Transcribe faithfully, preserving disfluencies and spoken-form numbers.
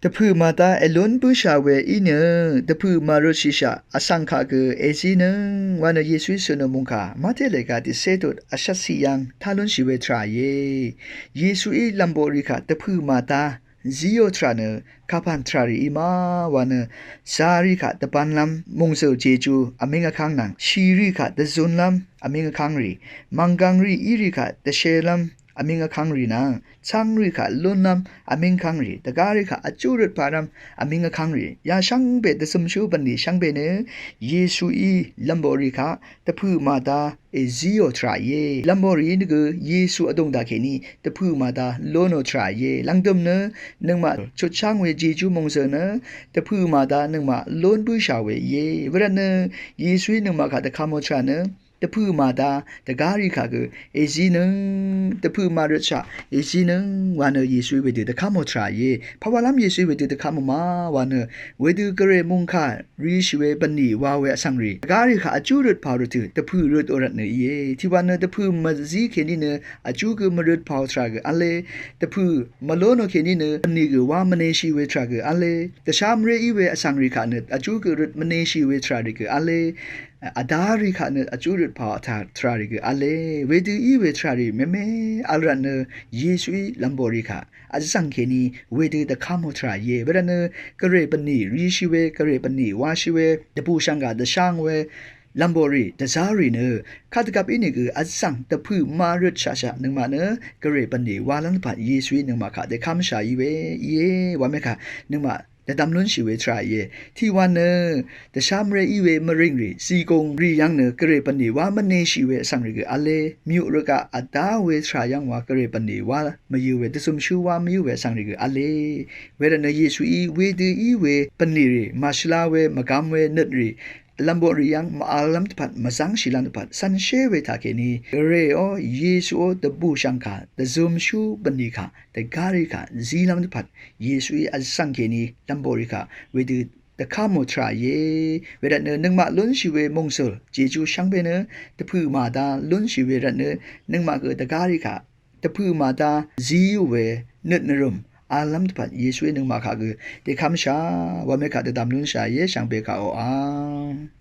Dvpø̀ màda èlún bǿshà we í nø, dvpø̀ màrøtshìshaq vsvng kaq gø èzínøng wa nø Yesuí sønø mungkà Mate lèga tiqcé tut vshvtciq yv́ng tá lúnshì we tvrà íe. Yesuí lv̀mboqrì kaq dvpø̀ màda zíò tvrà nø kapàn tvràrì í ma wa nø, zarì kaq dvbānlv́m mòngzø̀l jejú vmíng vkv́ng nvng, shìrì kaq dvzunlv́m vmíng vkv́ngrì, mv̀nggv̀ngrì írì kaq dvshélv́m vmíng vkv́ngrì nvng, cv́ngrì kaq lúnlv́m vmíng vkv́ngrì, dvgárì kaq vjú røt pàrv́m vmíng vkv́ngrì, ya shvngbe dvzømshú bv̀nlì shvngbe nø Yesuí lv̀mboqrì kaq dvpø̀ màda èzíò tvrà íe. Lv̀mboqrì í nø gø Yesu vdùng daqkèní dvpø̀ màda lónò tvrà íe. Lv̀ngdø̀m nø nøngmaq chutcháng we jejú mòngzø̀l nø dvpø̀ màda nøngmaq lún bǿshà we íe. Wervtnø Yesuí nøngmaq kaq dvkvmò tvrà nø dvpø̀ màda dvgárì kaq gø èzínøng, dvpø̀ màrøtshaq èzínøng wa nø Yesuí wedø dvkvmò tvrà íe. Pàwalv́m Yesuí wedø dvkvmò ma wa nø, wedø gvray mungkà rishì we bv̀nlì wa we vsvngrì, dvgárì kaq vjú røt pàò rvtø̀ dvpø̀ røtò rvtnø íe. Tiqwa nø dvpø̀ mvzí kèní nø vjú gø mvrøt pàò tvrà gø v̄le. Dvpø̀ mvlónò kèní nø bv̀nlì gø wá mvneshì we tvrà gø v̄le. Dvshá mvré í we vsvngrì kaq nø vjú gø røt mvneshì we tvràrì gø v̄le. Vdarì kaq nø vjú røt pàò tvràrì gø v̄le. Wedø í we tvràrì mème v̄l rvtnø Yesuí lv̀mboqrì kaq vzv̀ng kèní wedø dvkvmò tvrà íe. Wervtnø gvray bv̀nlì rishì we, gvray bv̀nlì washì we, dvbùshv̀ng gà dvsháng we lv̀mboqrì dvzárì nø kadvgvp ínìgø vzv̀ng dvpø̀ màrøtshaqshaq nøngmaq nø gvray bv̀nlì walv́m dvpvt Yesuí nøngmaq kaq dvkv́mshà í we íe. Wamekaq nøngmaq dvdvm lúnshì we tvrà íe. Tiqwa nø dvshá mvré í we mvrìngrì zìgùng rì yv́ng nø gvray bv̀nlì wá mvneshì we vsvngrì gø v̄le. Myuq rvgaq vdá we tvrà yv́ng wa gvray bv̀nlì wá mvyǿ we, dvzømshú wá mvyǿ we vsvngrì gø v̄le. Wervtnø Yesuí wedø í we bv̀nlì rì, màshvla we, mvgvm we nøt rì, lv̀mboqrì yv́ng màvllv́m dvpvt, mvzv́ngshìlv́m dvpvt cv̄nshé we taqkèní, gvrayó, Yesuó, dvbùshv̀ng kaq, dvzømshú bv̀nlì kaq, dvgárì kaq zílv́m dvpvt Yesuí vzv̀ng kèní lv̀mboqrì kaq wedø dvkvmò tvrà íe. Wervtnø nøngmaq lúnshì we mòngzø̀l jejú shvngbe nø dvpø̀ màda lúnshì we rvtnø nøngmaq gø dvgárì kaq dvpø̀ màda zíò we nøt nvrø̀m v̄llv́m dvpvt Yesuí nøngmaq kaq gø dvkv́mshà, wamekaq dvdvm lúnshà íe, shvngbe kaq oqà.